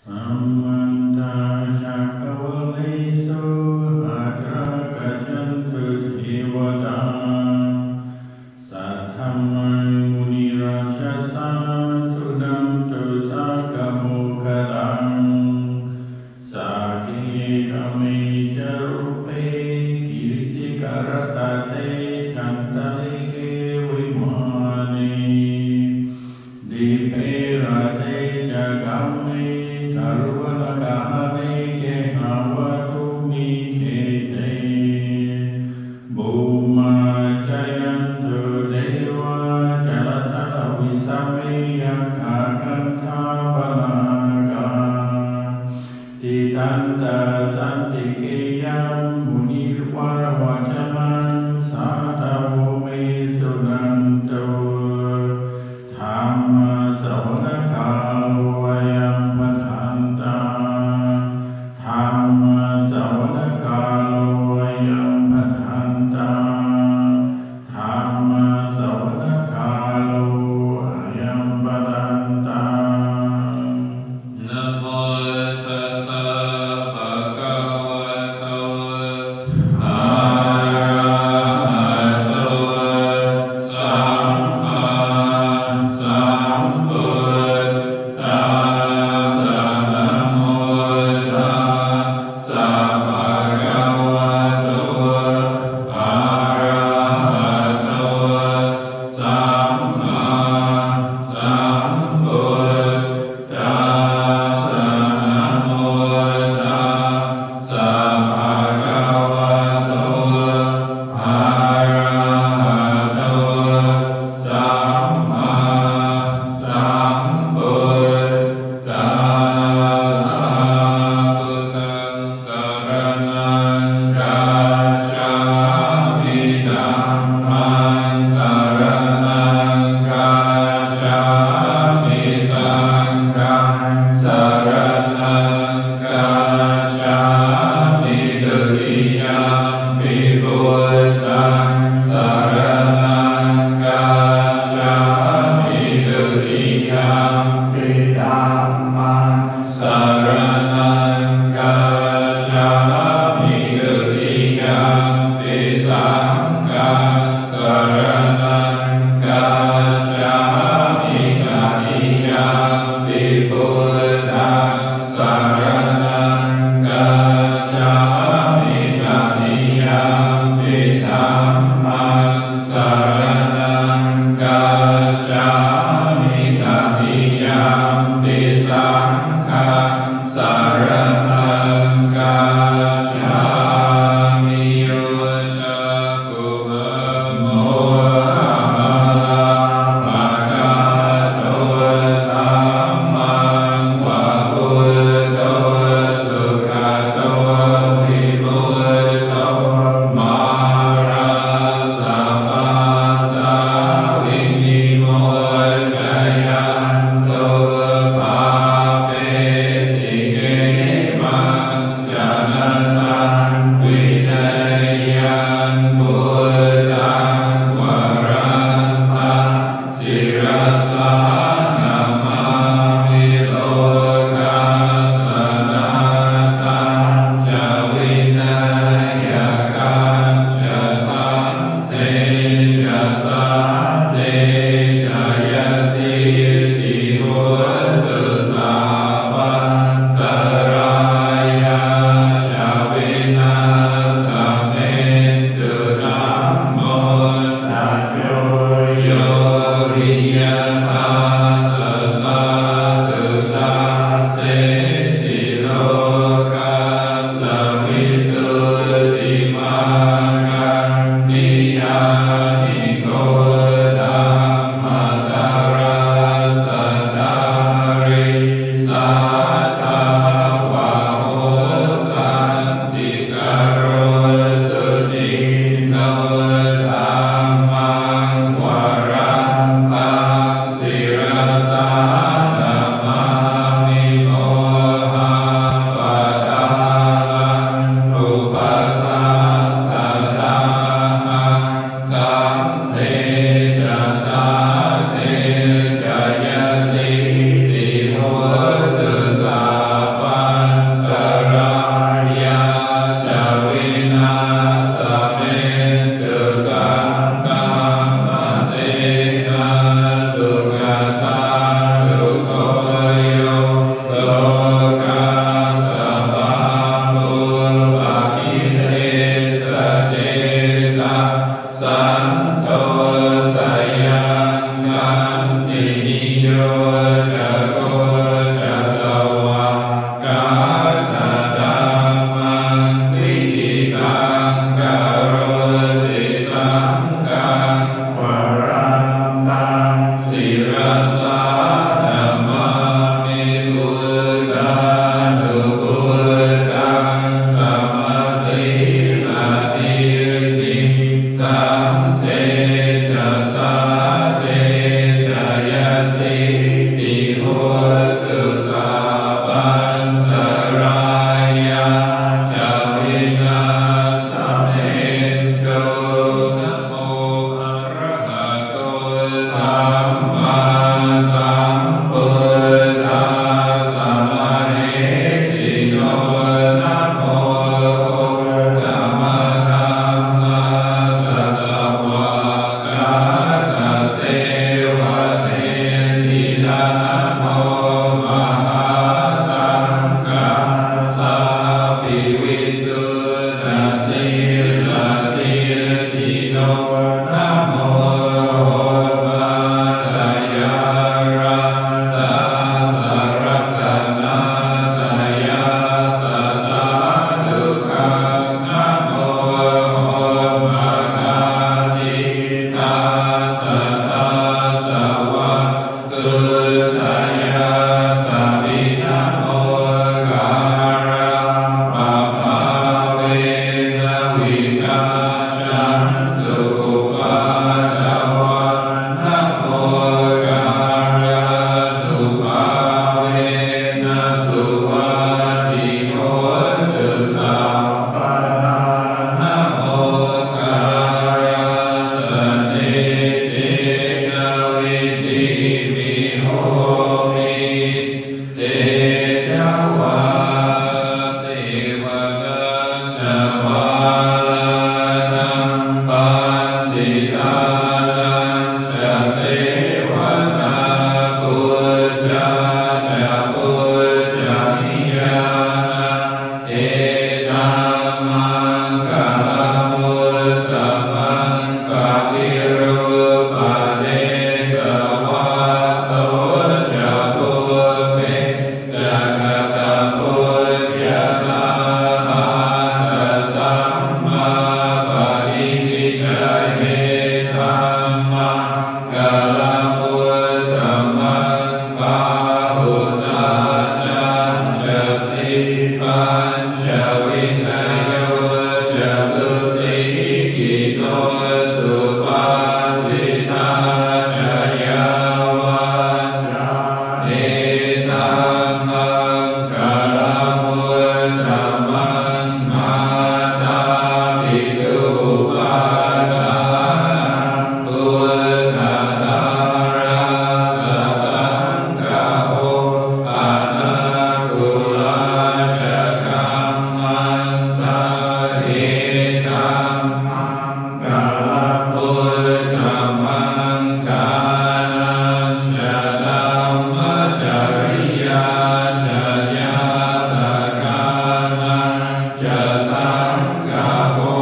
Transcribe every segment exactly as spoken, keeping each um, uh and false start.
Samantā cakkavāḷesu atrāgacchantu devatā, saddhammaṃ munirājassa suṇantu saggamokkhadaṃ. Sagge kāme ca rūpe girisikharataṭe cantalikkhe vimāne, dīpe raṭṭhe ca gāme taruvanagahane gehavatthumhi khette, bhummā cāyantu devā jalathalavisame yakkhagandhabbanāgā, tiṭṭhantā santike yaṃ munivaravacanaṃ sādhavo me suṇantu. Dhammassavanakālo ayam bhadantā. Dhammassavanakālo ayam bhadantā. Dhammassavanakālo ayam bhadantā. Namo tassa bhagavato arahato sammāsambuddhassa. Namo tassa bhagavato arahato sammāsambuddhassa. Namo tassa bhagavato arahato sammāsambuddhassa. Buddhaṃ saraṇaṃ gacchāmi. Dhammaṃ saraṇaṃ gacchāmi. Saṅghaṃ saraṇaṃ gacchāmi. Dutiyampi buddhaṃ saraṇaṃ gacchāmi. Dutiyampi dhammaṃ saraṇaṃ gacchāmi. Dutiyampi saṅghaṃ saraṇaṃ gacchāmi. Tatiyampi buddhaṃ saraṇaṃ gacchāmi. Tatiyampi dhammaṃ saraṇaṃ gacchāmi. Tatiyampi saṅghaṃ saraṇaṃ gacchāmi. Yo cakkhumā mohamalāpakaṭṭho, sammānva buddho sugato vimutto, mārassa pāsā vinimocayanto, pāpesi khemaṃ janataṃ vineyyaṃ. Buddhaṃ varantaṃ sirasā namāmi, lokassa nāthañca vinayañca. Tantejasā te jayasiddhi hotu, sabbantarāyā ca vināsamentu. Dhammo dhajo yo viya tassa satthu, dassesi lokassa visuddhimaggaṃ, niyyāniko dhammatarassa dhārī, sātāvaho san tikaro suciṇṇo. Dhammaṃ varantaṃ sirasā namāmi, mohappadālaṃ upasantadāhaṃ. Tantejasā te jayasiddhi hotu, Buddhānubuddhaṃ samasīladiṭṭhiṃ, taṃtejasā te jayasiddhi hotu, sabbantarāyā ca vināsamentu. Namo arahato sammāsambuddhassa mahesino. Namo uttamadhammassa svākkhātasseva tenidha. Namo mahāsaṅghassāpi visuddhasīladiṭṭhino. Namo omātyāraddhassa ratanattayassa sādhukaṃ. Namo omakātītassa tassa vatthuttayassapi. Namokārappabhāvena vigacchantu upaddavā. Namokārānubhāvena suvatthi hotu sabbadā. Namokārassa tejena vidhimhi homi tejavā. Sīvakansa bālānaṃ paṇḍitānañca sevanā, pūjā ca pūjanīyānaṃ etammaṅgalamuttamaṃ. Paṭirūpadesavāso ca pubbe ca katapuññatā, attasammāpaṇidhi ca etammaṅgalamuttamaṃ. Bāhusaccañca sippañca vinayo ca susikkhito, subhāsitā ca yā vācā etammaṅgalamuttamaṃ. Mātāpituupaṭṭhānaṃ puttadārassa saṅgaho, anākulā ca kammantā etammaṅgalamuttamaṃ. Dānañca dhammacariyā ca ñātakānañca saṅgaho,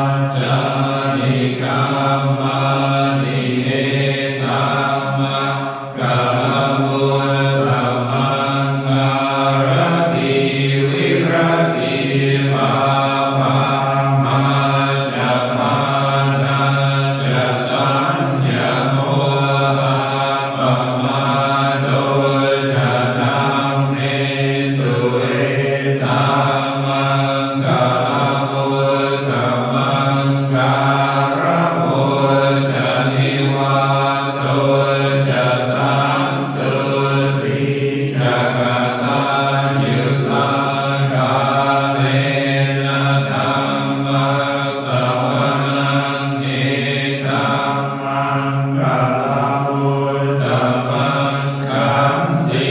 anavajjāni kammāni etammaṅgalamuttamaṃ. Āratī viratī pāpā majjapānā ca saññamo, appamādo ca dhammesu etammaṅgalamuttamaṃ. Gāravo ca nivāto ca santuṭṭhī ca kataññutā, kālena dhammassavanaṃ etammaṅgalamuttamaṃ. Khantī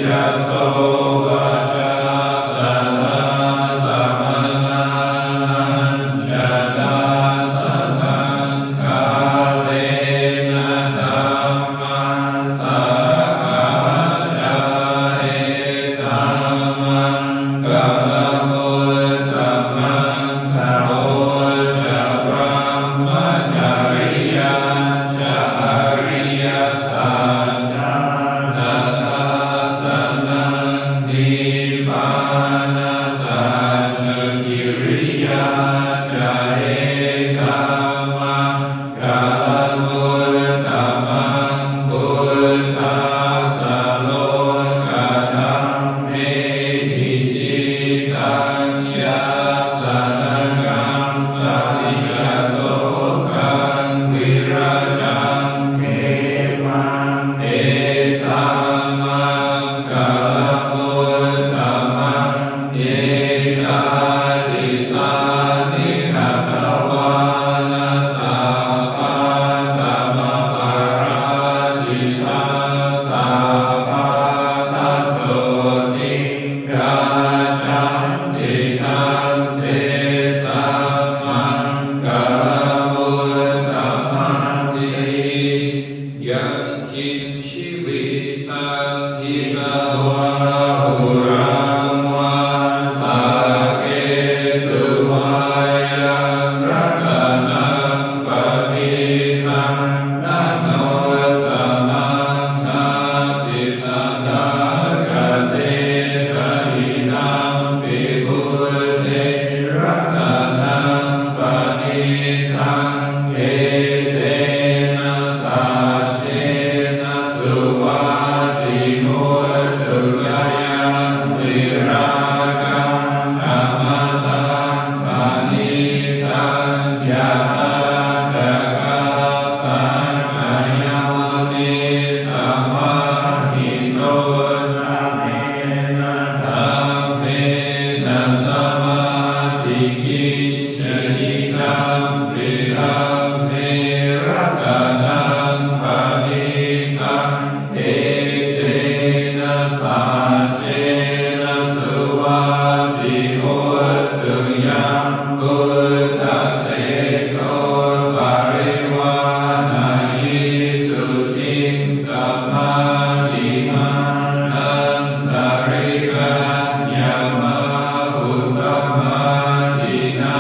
ca sovacassatā samaṇānañca dassanaṃ, kālena dhammasākacchā etammaṅgalamuttamaṃ. Tapo ca brahmacariyañca ariyasaccāna dassanaṃ, Jitavā huraṃ vā saggesu vā yaṃ ratanaṃ paṇītaṃ, na no samaṃ natthi tathāgate, na idampi buddhe ratanaṃ paṇītaṃ, etena saccena suvatthi hotu. Khayaṃ virāgaṃ amataṃ paṇītaṃ, yadajjhagā sakyamunī samāhito, na tena dhammena samatthi kiñci, idampi dhamme ratanaṃ paṇītaṃ, etena saccena suvatthi hotu. Yaṃ buddhaseṭṭho parivaṇṇayī suciṃ, samādhimānantarikaññamāhu, samādhinā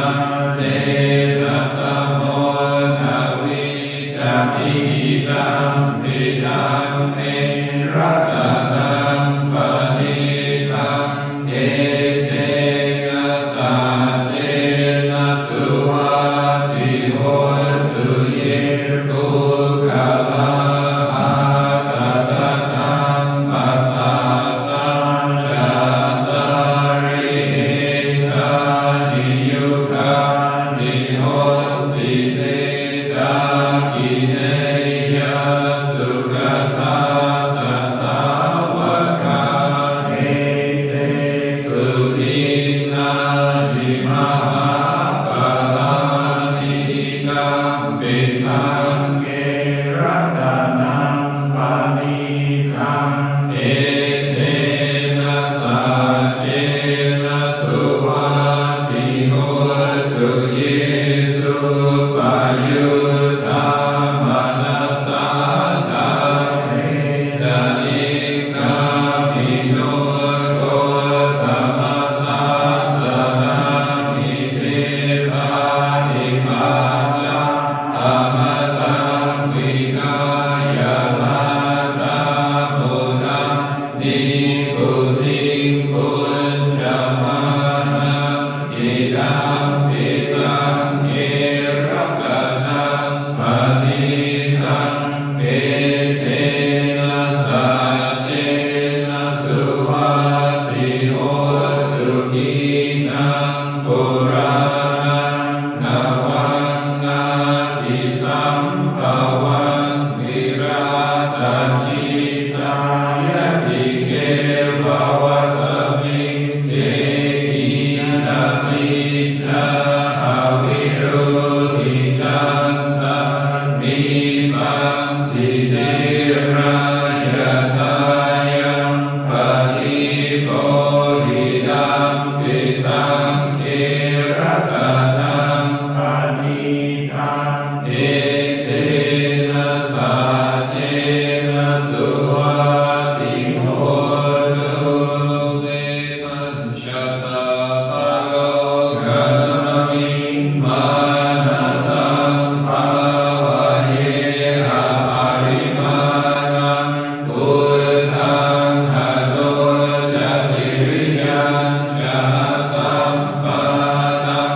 tena samo na vijjati, idampi dhamme ratanaṃ paṇītaṃ, etena saccena suvatthi hotu. Ye puggalā aṭṭha sataṃ pasatthā, cattāri etāni yugāni honti, te dakkhiṇeyyā sugatassa sāvakā, etesu dinnāni mahapphalāni, idampi saṅghe ratanaṃ paṇītaṃ, etena saccena suvatthi hotu. Ye suppayuttā manasā daḷhena, nikkāmino gotamasāsanamhi, te pattipattā amataṃ vigayha, laddhā mudhā nibbutiṃ bhuñjamānā, idampi saṅghe ratanaṃ paṇītaṃ, etena saccena suvatthi hotu. Khīṇaṃ purāṇaṃ navaṃ natthi sambhavaṃ, virattacittāyatike bhavasmiṃ, te khīṇabījā avirūḷhichandā, nibbanti dhīrā yathāyaṃ padīpo, idampi saṅghe ratanaṃ paṇītaṃ, etena saccena suvatthi hotu. Mettañca sabbalokasmiṃ mānasaṃ bhāvaye aparimāṇaṃ, uddhaṃ adho ca tiriyañca asambādhaṃ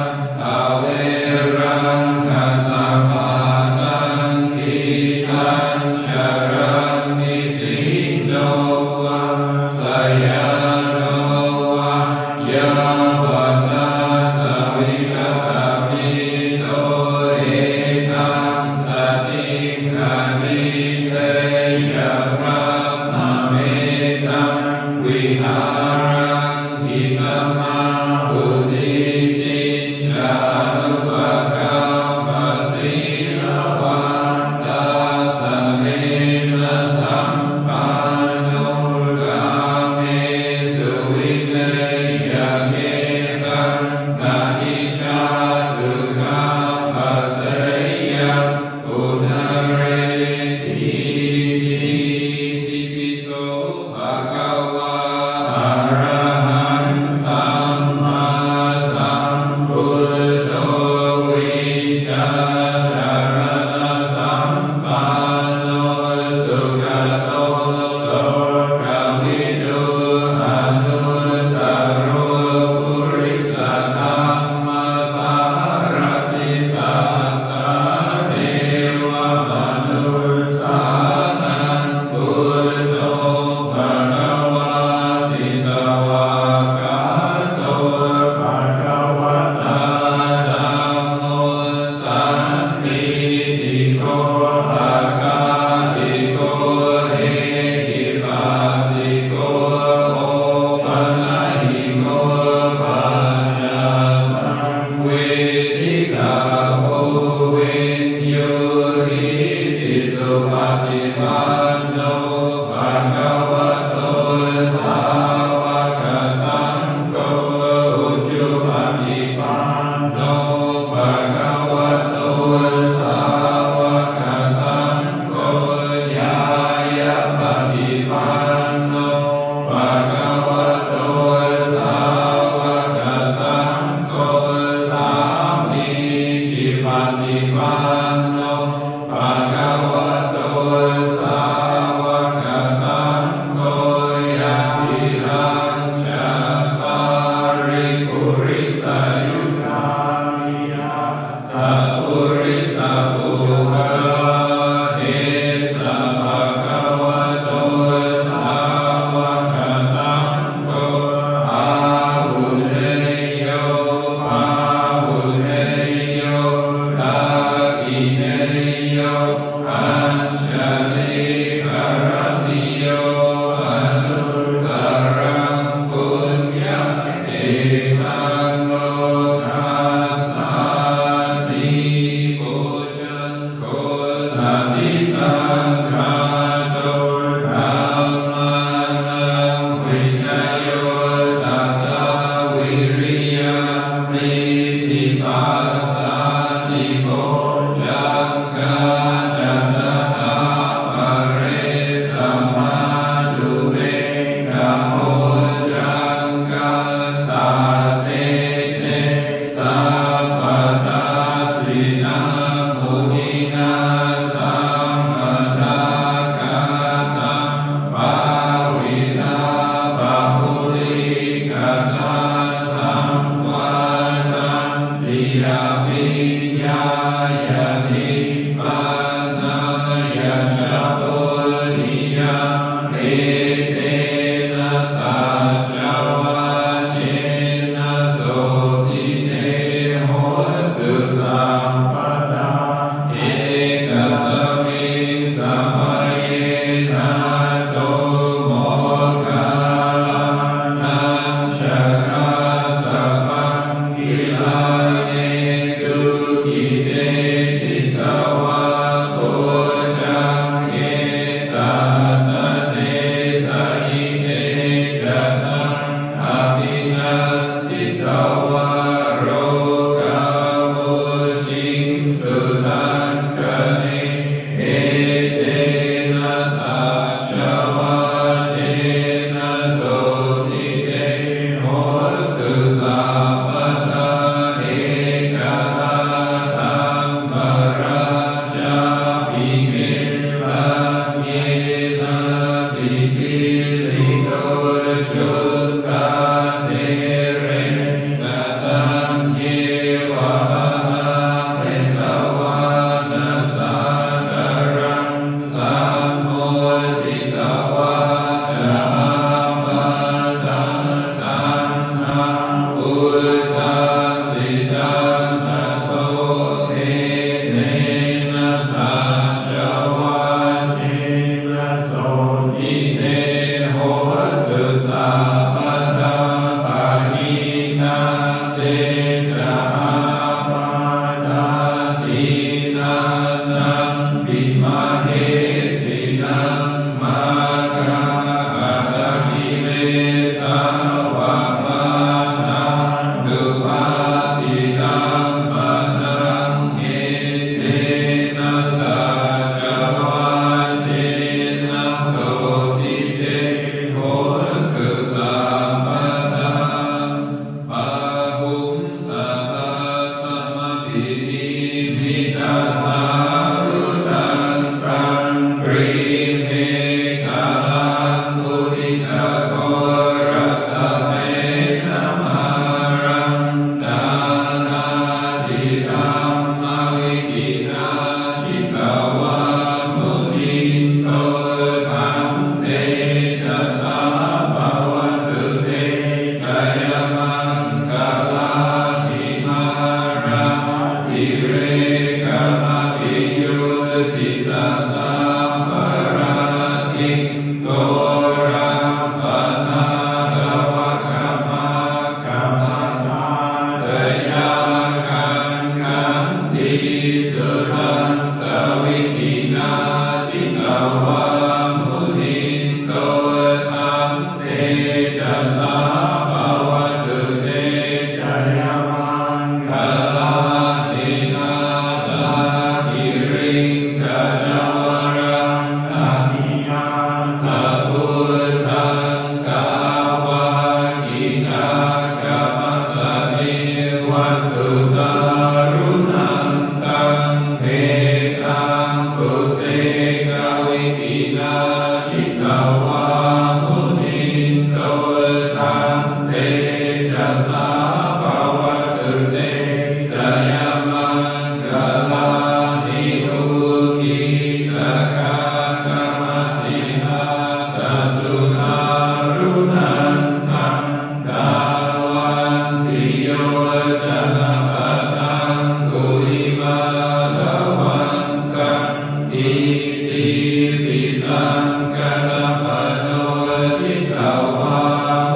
averaṃ asapattaṃ. Tiṭṭhañcaraṃ nisinno vā sayāno vā yāvatassa vigatamiddho, etaṃ satiṃ adhiṭṭheyya, brahmametaṃ vihāraṃ idhamāhu. Diṭṭhiñca anupagamma sīlavā dassanena sampanno, kāmesu vineyya gedhaṃ na hi jātu gabbhaseyyaṃ punaretīti. Itipi so Bhagavā arahaṃ sammāsambuddho vijjācaraṇasampanno sugato lokavidū anuttaro purisadammasārathi satthā devamanussānaṃ buddho bhagavāti. Svākkhāto bhagavatā dhammo sandiṭṭhiko akāliko ehipassiko opanayiko paccattaṃ veditabbo viññūhīti. Supaṭipanno bhagavato sāvakasaṅgho, ujupaṭipanno bhagavato sāvakasaṅgho, ñāyapaṭipanno bhagavato sāvakasaṅgho, sāmīcipaṭipanno bhagavato sāvakasaṅgho, yadidaṃ cattāri purisayugāni aṭṭha purisapuggalā, esa bhagavato sāvakasaṅgho, āhuneyyo pāhuneyyo dakkhiṇeyyo añjalikaraṇīyo anuttaraṃ puññakkhettaṃ lokassāti. Bojjhaṅgo satisaṅkhāto dhammānaṃ vicayo tathā viriyampīti passaddhi bojjhaṅgā ca tathāpare samādhupekkhabojjhaṅgā sattete sabbadassinā muninā sammadakkhātā bhāvitā bahulīkatā saṃvattanti abhiññāya nibbānāya ca bodhiyā. Etena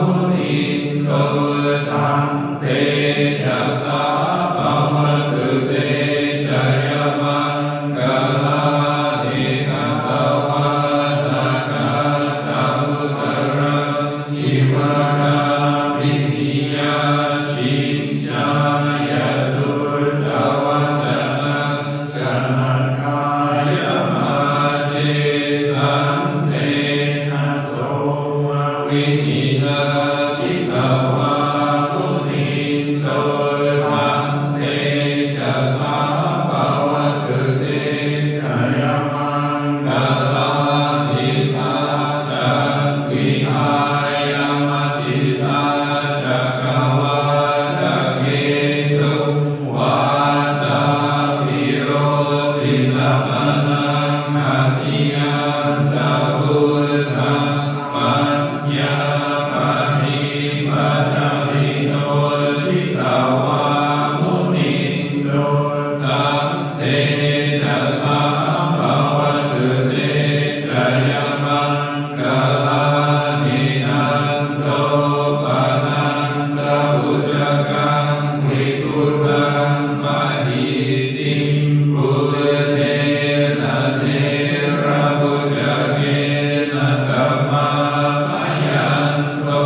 Munindo taṃ tejasā bhavatu te jayamaṅgalāni. Katvāna kaṭṭhamudaraṃ iva gabbhinīyā ciñcāya duṭṭhavacanaṃ janakāyamajjhe santena somavidhinā jitavā munindo taṃ tejasā bhavatu te jayamaṅgalāni. Saccaṃ vihāya matisaccakavādaketuṃ vādābhiropitamanaṃ atiandhabhūtaṃ paññāpadīpajalito jitavā munindo taṃ tejasā bhavatu te jayamaṅgalāni. Nandopanandabhujagaṃ vibudhaṃ mahiddhiṃ puttena therabhujagena damāpayanto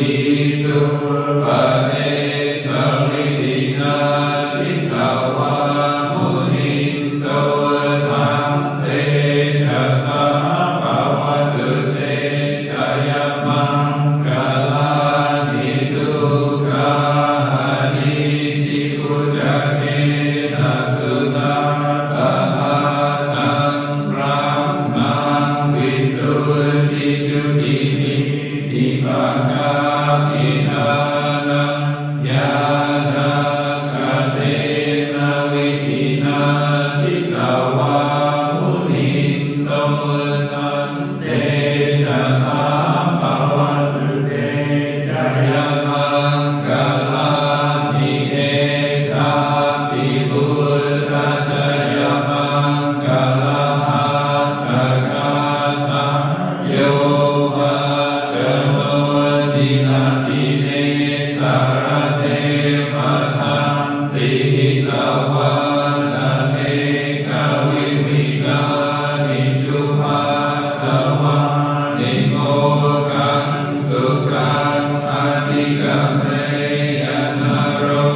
iddhūpadesavidhinā jitavā munindo taṃ tejasā bhavatu te jayamaṅgalāni. Duggāhadiṭṭhibhujagena sudaṭṭhahatthaṃ brahmaṃ visuddhijutimiddhibakābhidhānaṃ ñāṇāgadena vidhinā jitavā munindo taṃ tejasā bhavatu te jayamaṅgalāni. Etāpi buddhajayamaṅgalaaṭṭhagāthā yo vācano dinadine sarate matandī hitvānanekavividhāni cupaddavāni mokkhaṃ sukhaṃ adhigameyya naro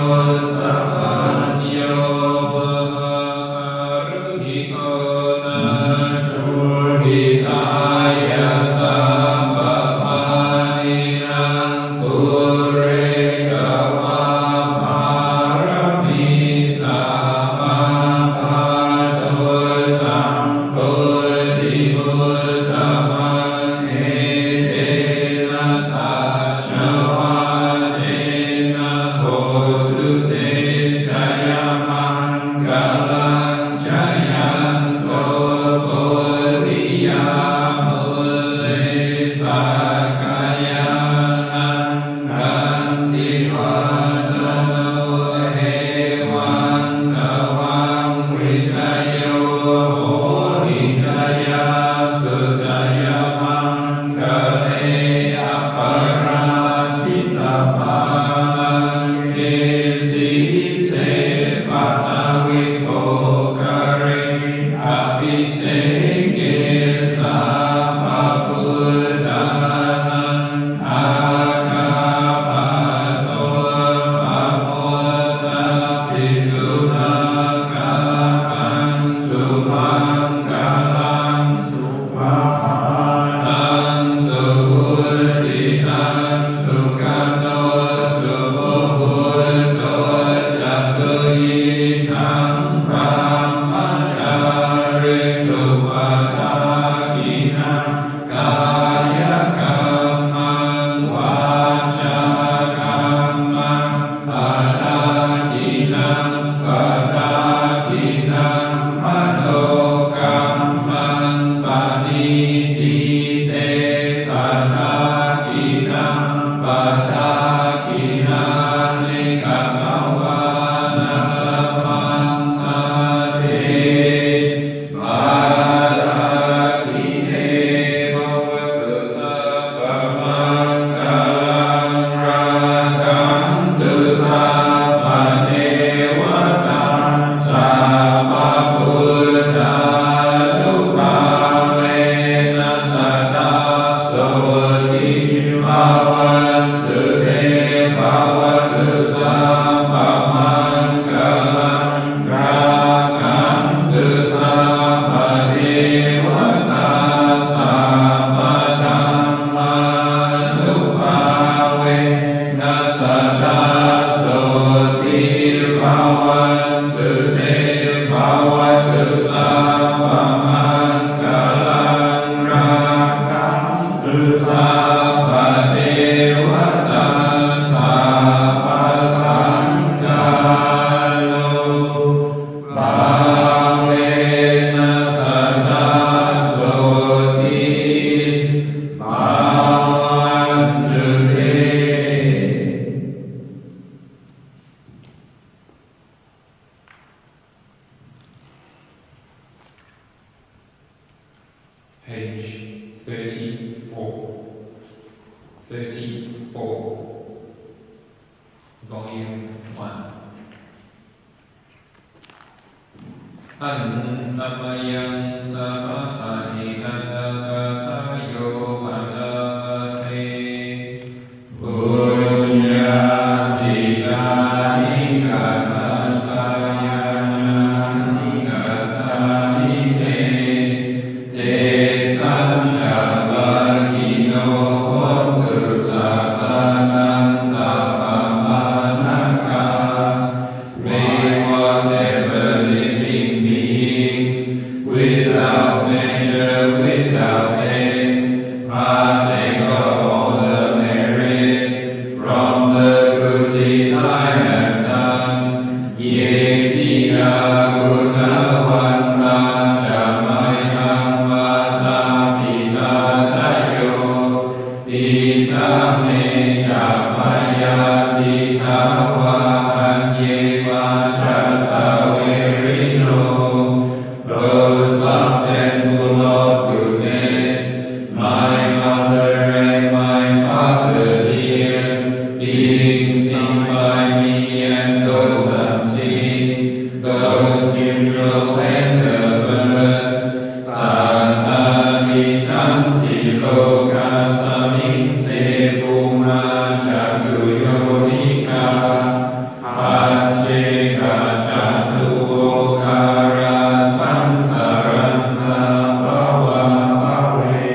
sapañño. Mahākāruṇiko nātho hitāya sabbapāṇinaṃ pūretvā bhavantu te. Bhavatu sabbamaṅgalaṃ, rakkhantu sabbadevatā, sabbadhammānubhāvena sadā sotthī bhavantu te. Bhavatu sabbamaṅgalaṃ, rakkhantu sabbadevatā, sabbasaṅghānubhāvena sadā sotthī bhavantu te. Page thirty-four. Thirty-four. Volume one. Anantamayaṃ sabbapaṭighaṇagathayo paṭṭhāsi. Puññāsiddhāni katassa ñāṇāni kattāni me, tesañca bhāgino hontu sattānantapamanakā. May whatever living beings, without measure, without end, partake of all the merit from the good deeds I have done. Ye piyā guṇavantā ca mayhaṃ mātāpitādayo, diṭṭhā me ca pāyādiṭṭhā vā aññe vā jātavērino. Both loved and full of goodness, my mother and my father dear, being seen by me and those unseen, those neutral and averse, sattā tiṭṭhanti lokasmiṃ, te bhummā catuyonikā, pañcekacatuvokārā, saṃsarantā bhavābhave.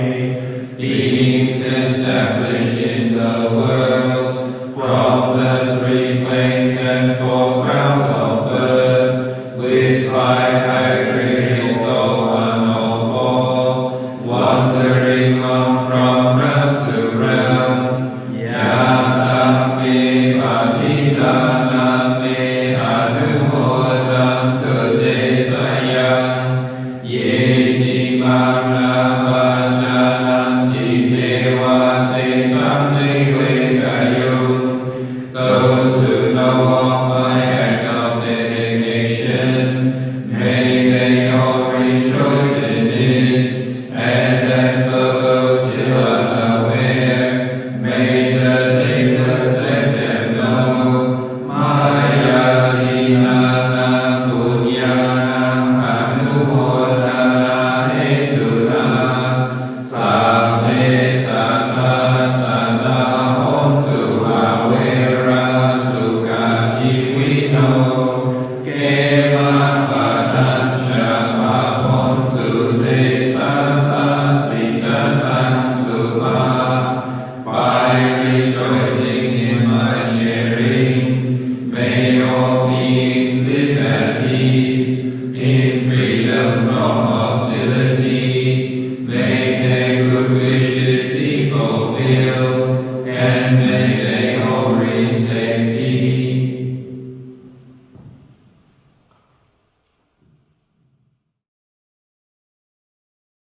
Beings established in the world,